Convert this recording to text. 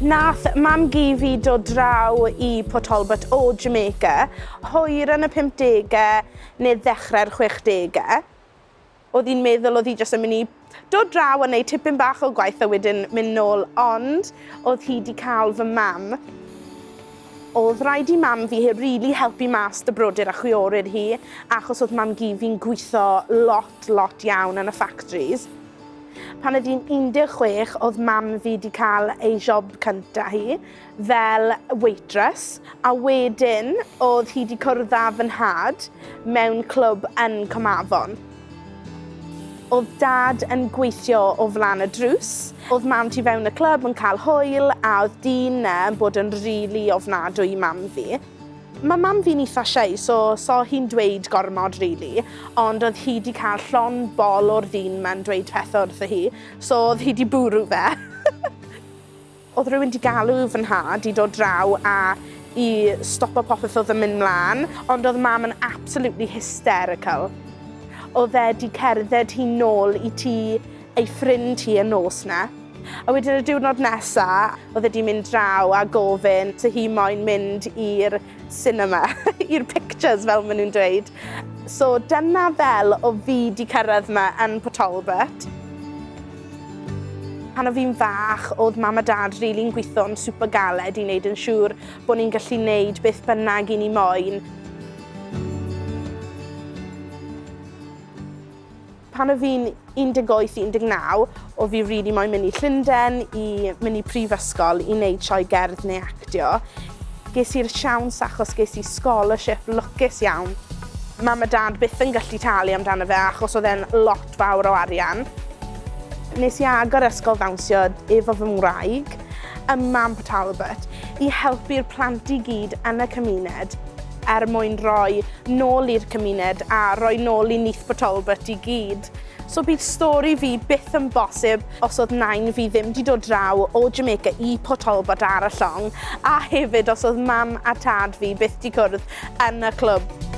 Nath mam-gu fi dod draw i Port Talbot o Jamaica hwyr yn y pumdegau neu ddechrau'r chwechdegau. Oedd hi'n meddwl oedd hi jyst yn mynd i dod draw a wneud tipyn bach o gwaith a wedyn mynd nôl, ond oedd hi 'di cael fy mam. Oedd rhaid i mam fi rili helpu mas 'da brodyr a chwiorydd hi, achos oedd mam-gu fi'n gweithio lot, lot iawn yn y factories. Pan oedd hi'n 16, oedd mam fi 'di cael ei job cynta hi fel waitress, a wedyn oedd hi 'di cwrdd â fy nhad mewn clwb yn Cwmafon. Oedd dad yn gweithio o flaen y drws, oedd mam tu fewn y clwb yn cael hwyl a oedd dyn 'na yn bod yn rili ofnadwy i mam fi. Mae mam fi'n eitha shy so so hi'n dweud gormod rili, ond oedd hi 'di cael llond bol o'r ddyn 'ma'n dweud pethau wrtho hi, so oedd hi 'di bwrw fe. Oedd rhywun 'di galw fy nhad i dod draw a i stopo popeth oedd yn mynd mlaen, ond oedd mam yn absolutely hysterical. Oedd e 'di cerdded hi nôl i tŷ ei ffrind hi y nos 'na. A wedyn y diwrnod nesa, oedd e 'di mynd draw a gofyn 'sa hi moyn mynd i'r cinema, i'r pictures fel maen nhw'n dweud. So dyna fel o fi 'di cyrraedd 'ma yn Port Talbot. Pan o fi'n fach, oedd mam a dad rili'n gweithio'n super galed i wneud yn siŵr bod ni'n gallu wneud beth bynnag i ni moyn. Pan o fi'n 18, 19, o fi rili moyn mynd i Llundain i mynd i prifysgol i wneud sioe gerdd neu actio. Ges i'r siawns achos ges i scholarship lwcus iawn. Mam a dad byth yn gallu talu amdano fe achos oedd e'n lot fawr o arian. Nes i agor ysgol ddawnsio efo fy ngwraig ym Mam Port Talbot i helpu'r plant i gyd yn y cymuned er mwyn rhoi nôl i'r cymuned a rhoi nôl i Neath Port Talbot i gyd. So bydd stori fi byth yn bosib os oedd nain fi ddim 'di dod draw o Jamaica i Port Talbot ar y llong, a hefyd os oedd mam a tad fi byth 'di cwrdd yn y clwb.